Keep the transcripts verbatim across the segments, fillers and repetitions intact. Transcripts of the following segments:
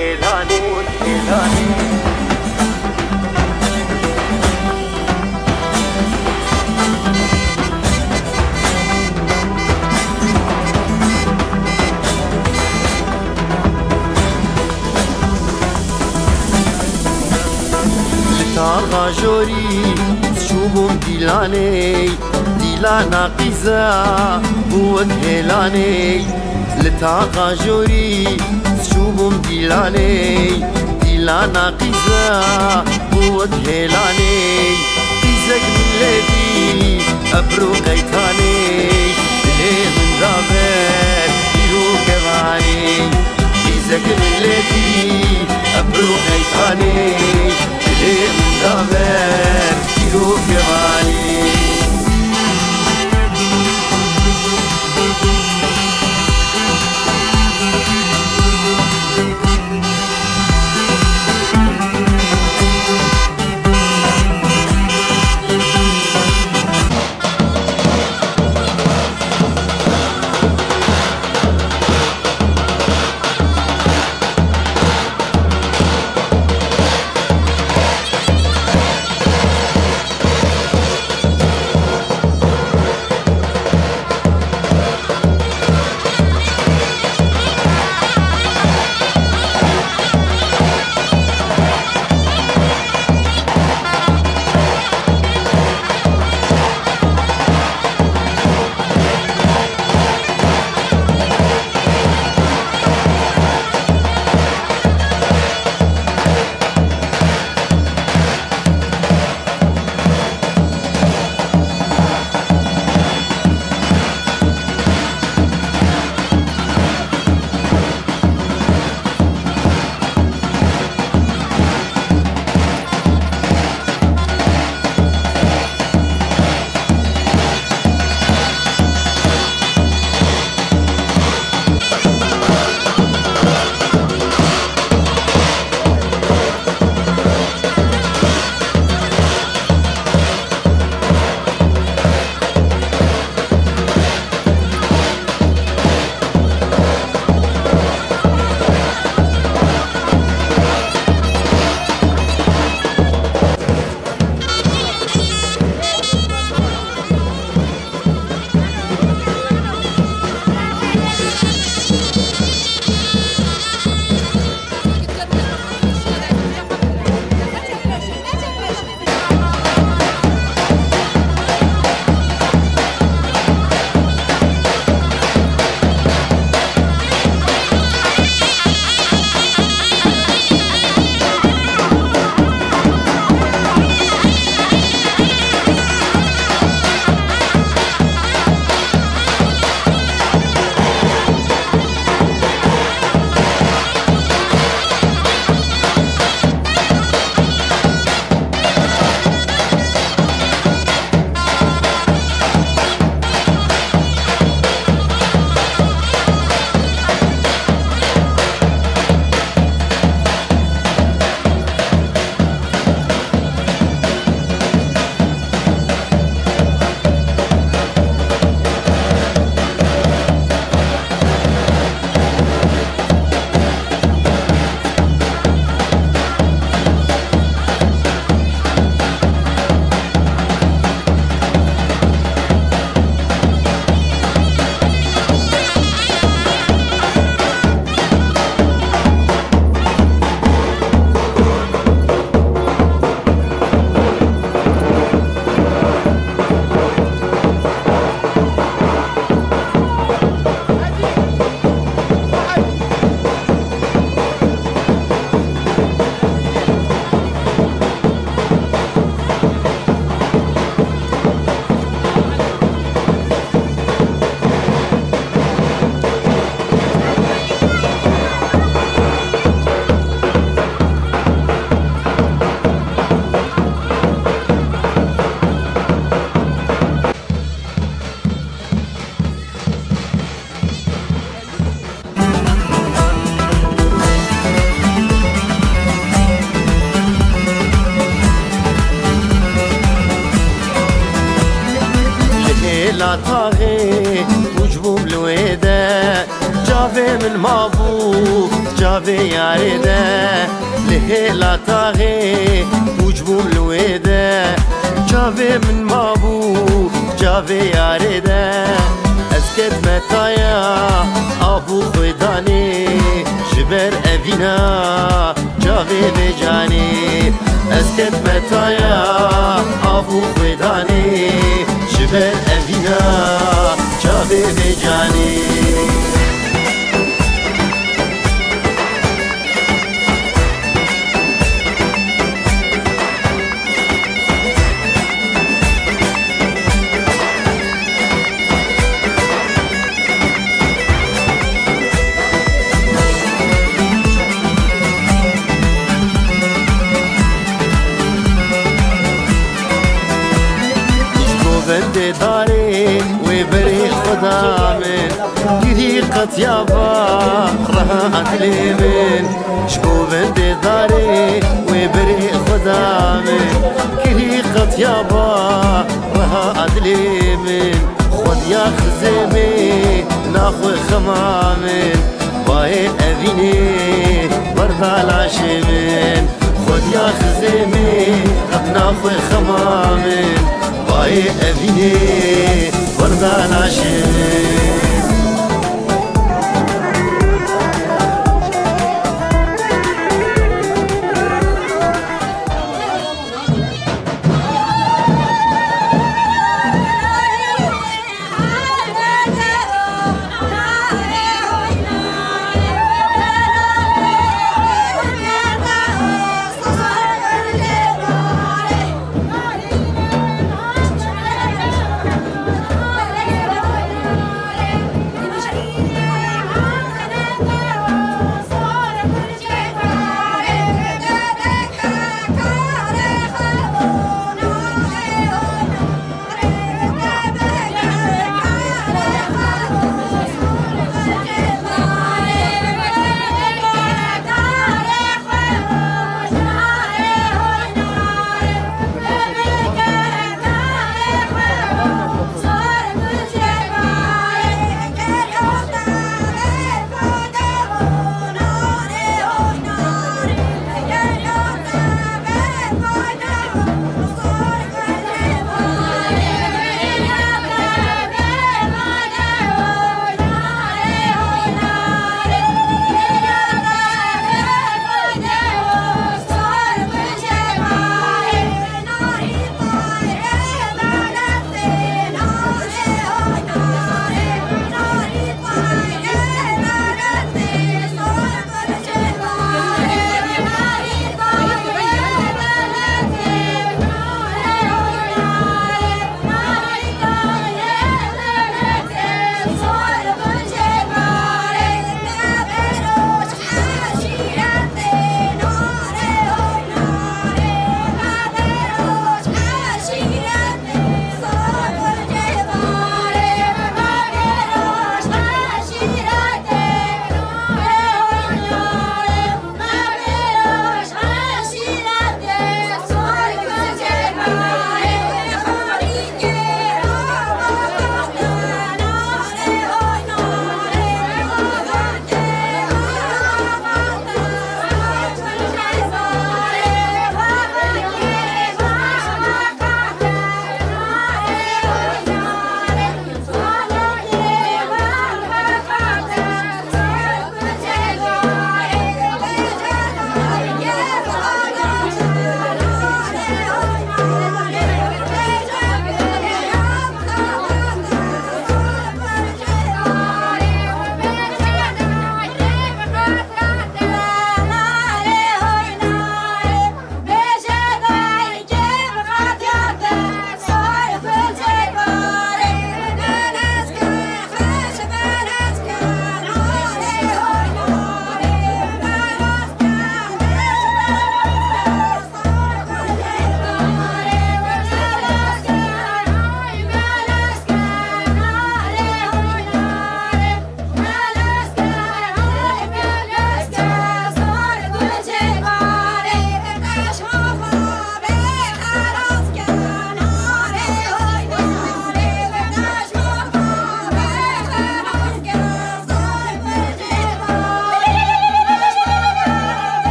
Hêlanê, hêlanê. Li taxa jorî çûbûm dîlanê, dîlana qîza bû wek hêlanê. Li taxa jorî çûbûm dîlanê, dîlana qîza bû wek hêlanê. Qîzek min lê dî, ebru qeytanê, dilê min da ber pîr û kevanê. Qîzek min lê dî, ebru qeytanê, dilê min da ber pîr û kevanê. Li hêla taxê pûç bûm li wê de, çavê min mabû, Çavê yarê de li hêla taxê pûç bûm li wê de. Çavê min mabû çavê yarê de. Ez ketme taya av û xwêdanê ji ber evîna çavê vê canê. Ez ketme taya av û xwêdanê ji ber evîna çavê vê canê. Ji govendê darê wê berê Xweda min, kirî qetiya ba reha dilê min. Ji govendê darê wê berê Xweda min, kirî qetiya ba reha dilê min. Xwediya xizê min naxwe xema min, bayê evînê berda laşê min. Xwediya xizê min naxwe xema min, bayê evînê berda laşê min.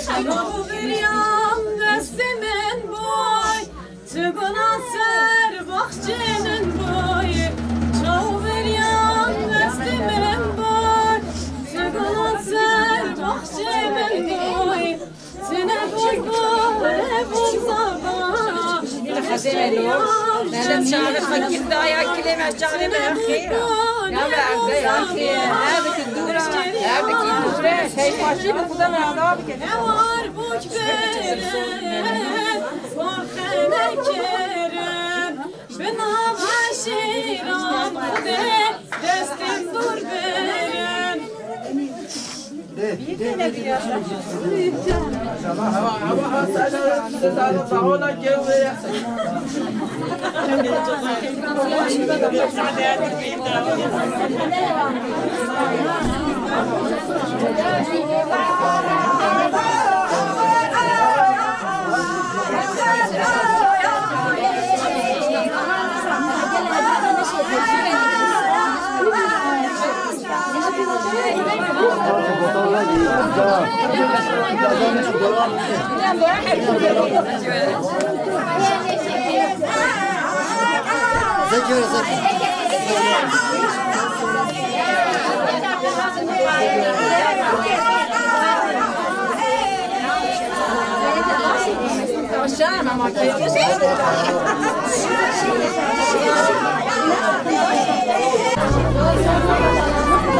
Çaveriyam destê min boy, tu gula ser baxçê min boy. Çaveriyam destê min boy, tu gula ser baxçê min boy. Tu ne boy boy, ne boy zaba. Xezê me lo. Mendem çaxê xwe gir daya kilê me, çaxê me xêr. Ya be evde ya xêr. Her dikî dûr e. Her dikî dûr e. Seypaşî bi xuda me adawa bike. Ewar boş verin, waxene kerin. Bi nav eşîran xudê destên dûr birin.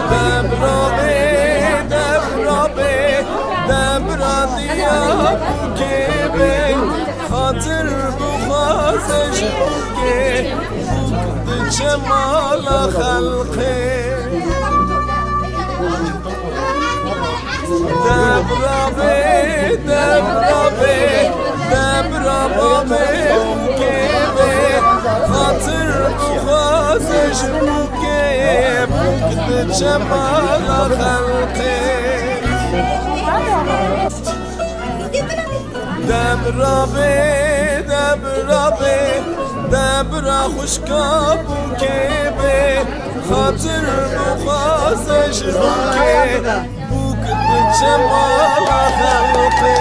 Debra bê, debra bê, debra Diyarbûkê bê, xatir bixwaze ji bûkê, bûk diçe mala xelqê. Debra bê, debra bê, debra babê bûkê bê, xatir bixwaze ji bûkê, bûk diçe mala xelqê. Debra bê, debra bê, debra xwişka bûkê bê, xatir bixwaze ji bûkê, bûk diçe mala xelqê.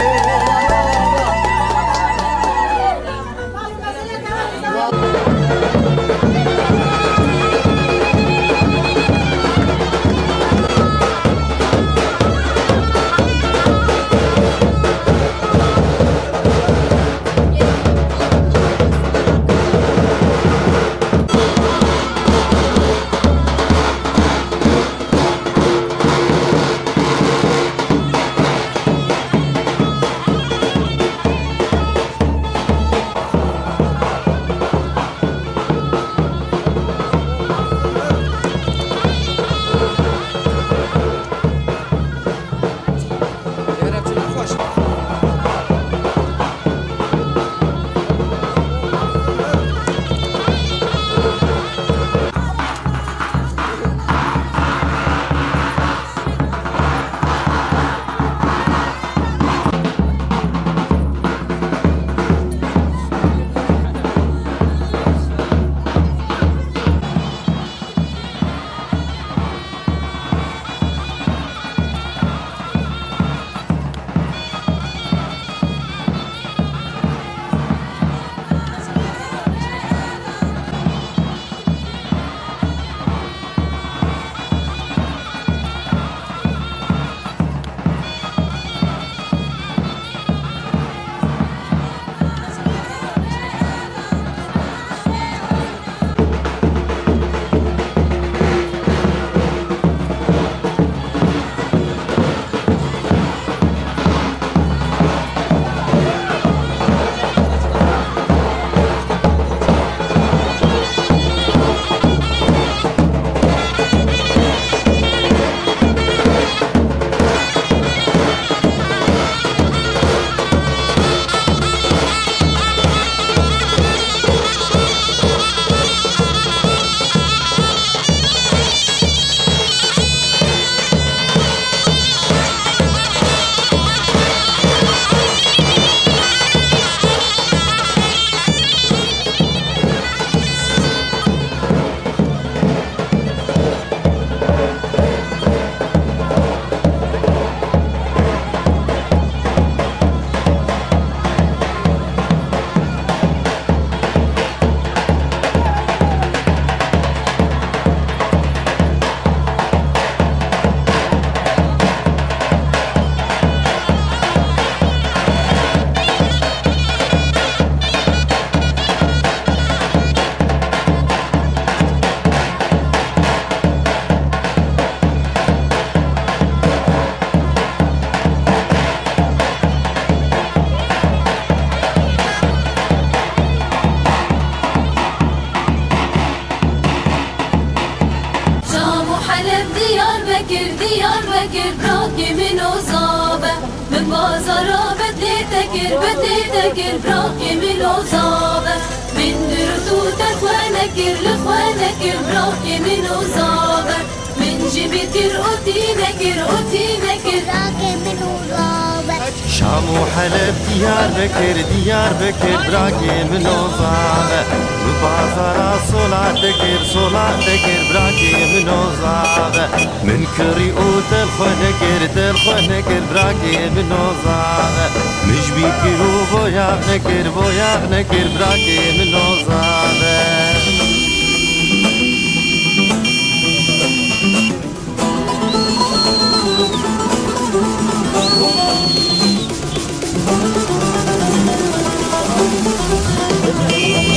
Kir brakê min ozav e, min bazara bedlê te kir, bedlê te kir, brakê min ozav e. Min dirût û te xwe nekir, li xwe nekir, brakê min ozav e. Min jî bîr kir û tî nekir, û tî nekir. Brakê min ozav e. Şam û Heleb, Diyarbekir, Diyarbekir, brakê min ozav e. Tu bazara sola te kir, sola te kir, brakê min ozav e. Min kirî û te li xwe nekir, te li xwe nekir, brakê min ozav e. Min ji bîr kir û boyax nekir, boyax nekir, brakê min ozav e.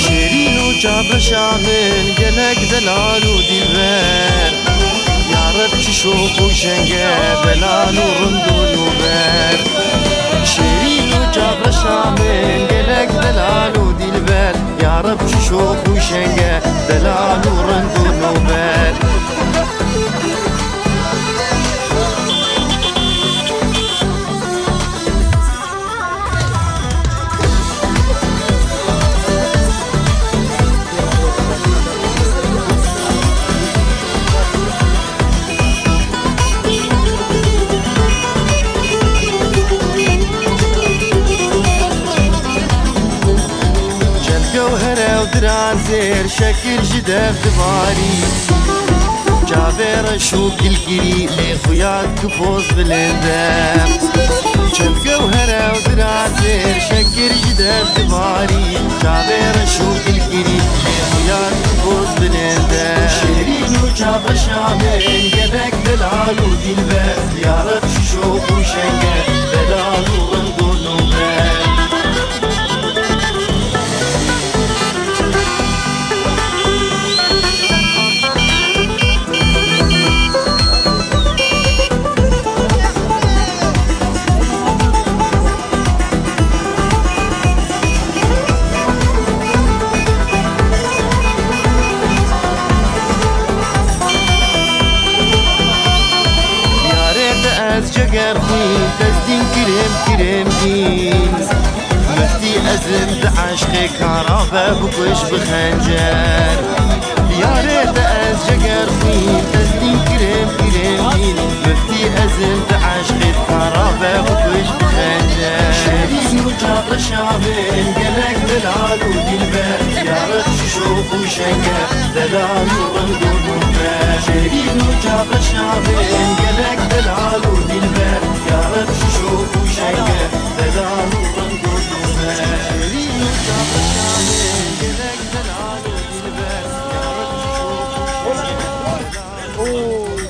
Şêrîn û çavreşa min, gelek delal û dîlber. Ya Reb çi şox û şeng e, delal û rind û nûber. Şêrîn û çavreşa min, gelek delal û dîlber. Ya Reb çi şox û şeng e, delal û rind û nûber. Çend gewhere û diran zêr, şekir ji dev dibarî. Çavê reş û gilgirî, lê xuya diku poz bilind e. Çend gewhere û diran zêr, şekir ji dev dibarî. Çavê reş û gilgirî, lê xuya diku poz bilind e. Şêrîn û çavreşa min, gelek delal û dîlber. Ya Reb çi şox û şeng e, delal û rind û nûber. Yarê te ez ceger xwîn, tezdîn kirêm kirêm dîn. Miftî ezim di eşqê kara be bikuş bi xencer. Yarê te ez ceger xwîn, tezdîn kirêm kirêm dîn. Miftî ezim di eşqê kara be bikuş bi xencer. Şêrîn û çavreşa min, gelek delal û dîlber. Ya Reb çi şox û şeng e, delal û rind û nûber. Şêrîn û çavreşa min, gelek delal û dîlber. Ya Reb çi şox û şeng e, delal û rind û nûber. Şêrîn û çavreşa min, gelek delal û dîlber. Ya Reb çi şox û şeng e, delal û rind û nûber.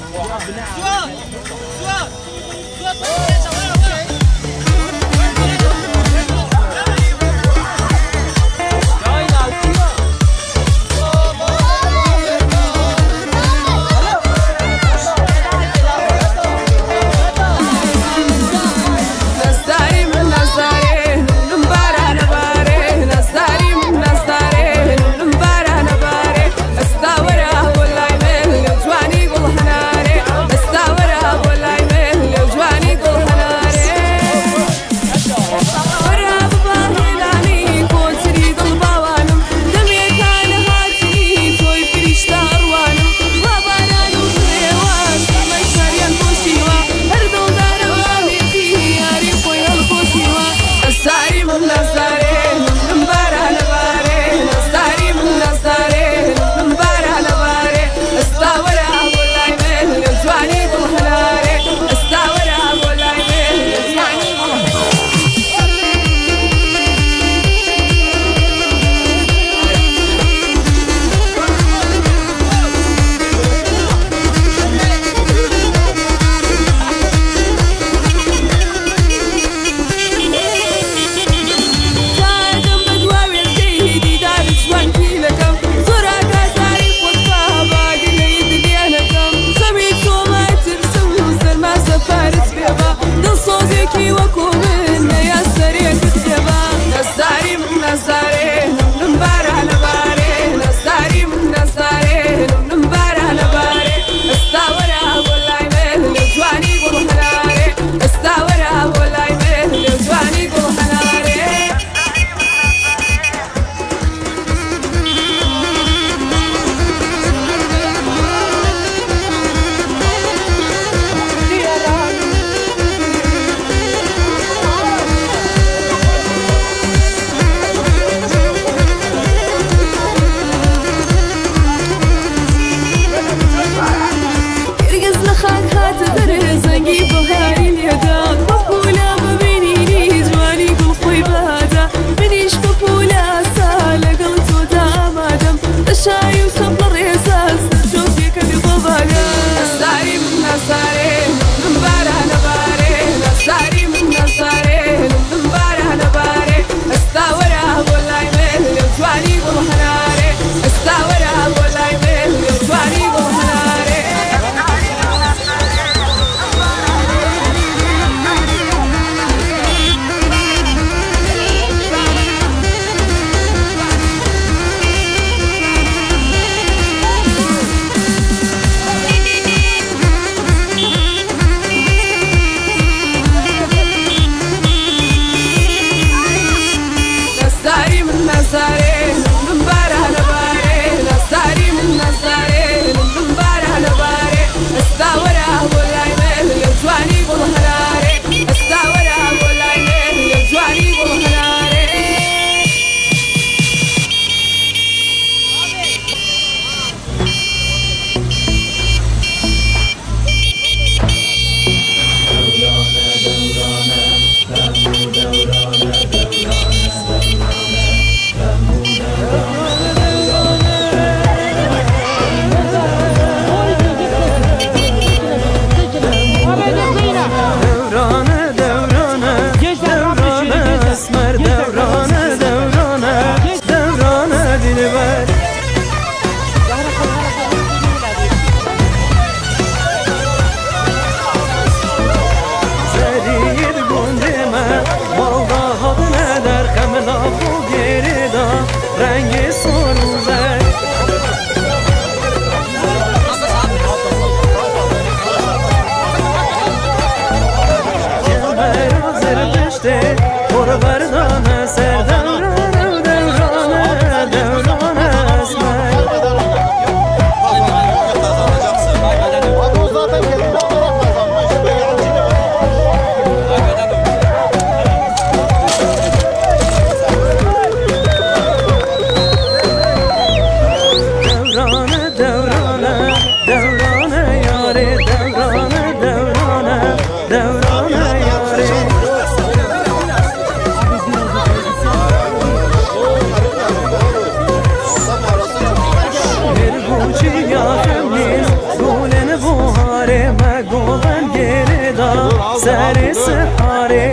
Serê siharê.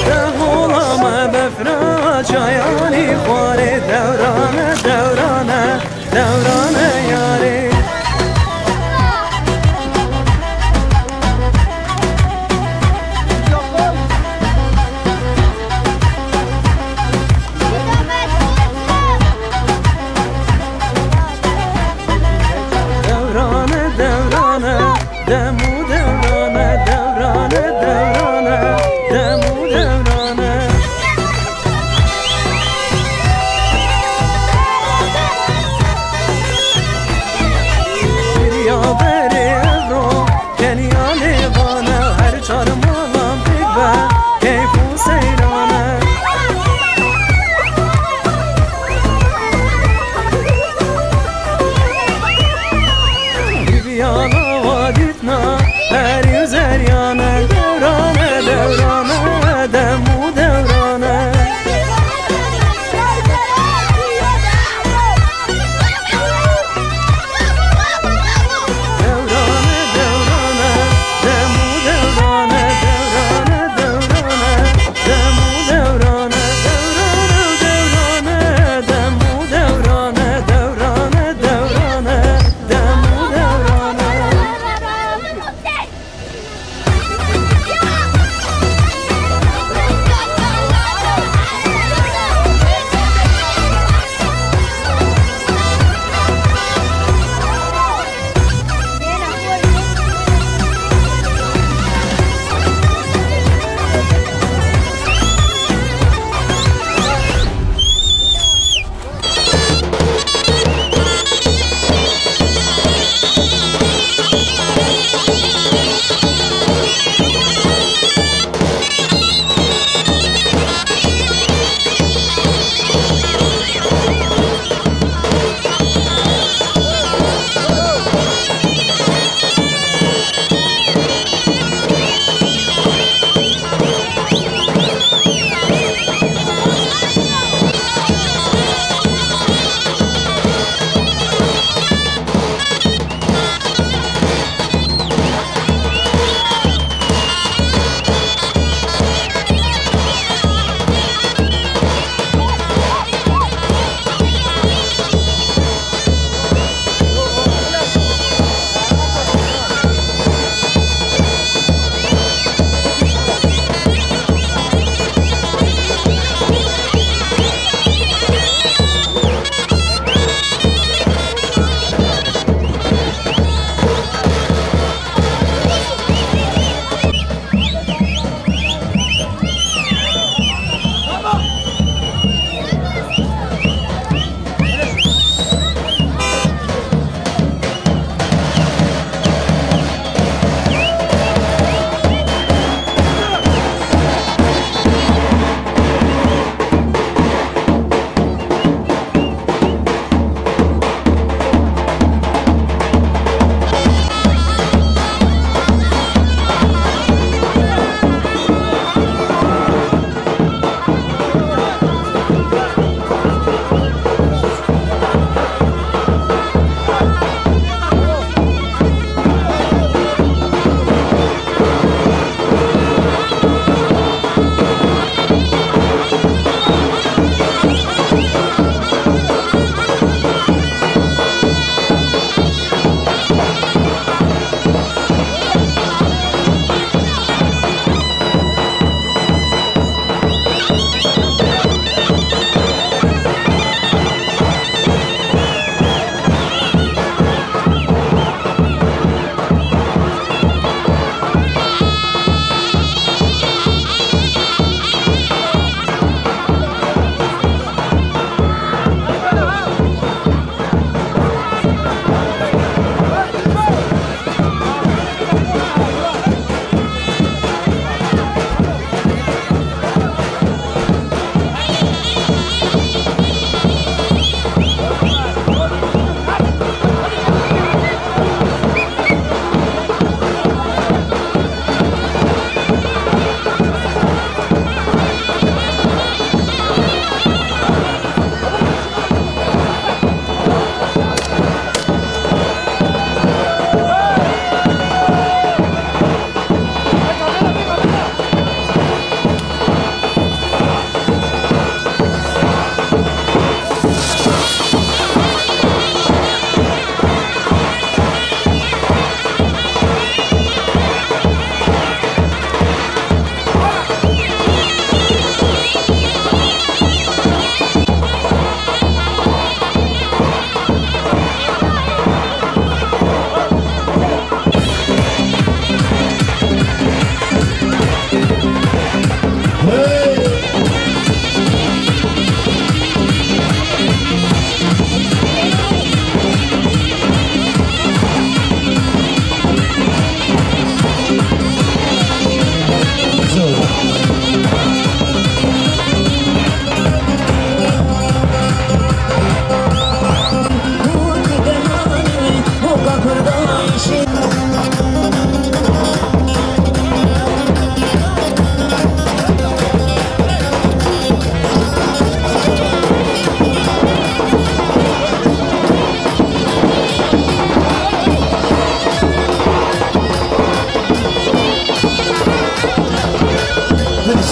Dehola me befra çayanî xwarê, dewrane, dewrane, dewrane yarê. Dewrane, dewrane, dem û dewrane, dewrane, dewrane, dem û dewrane.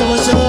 Wazim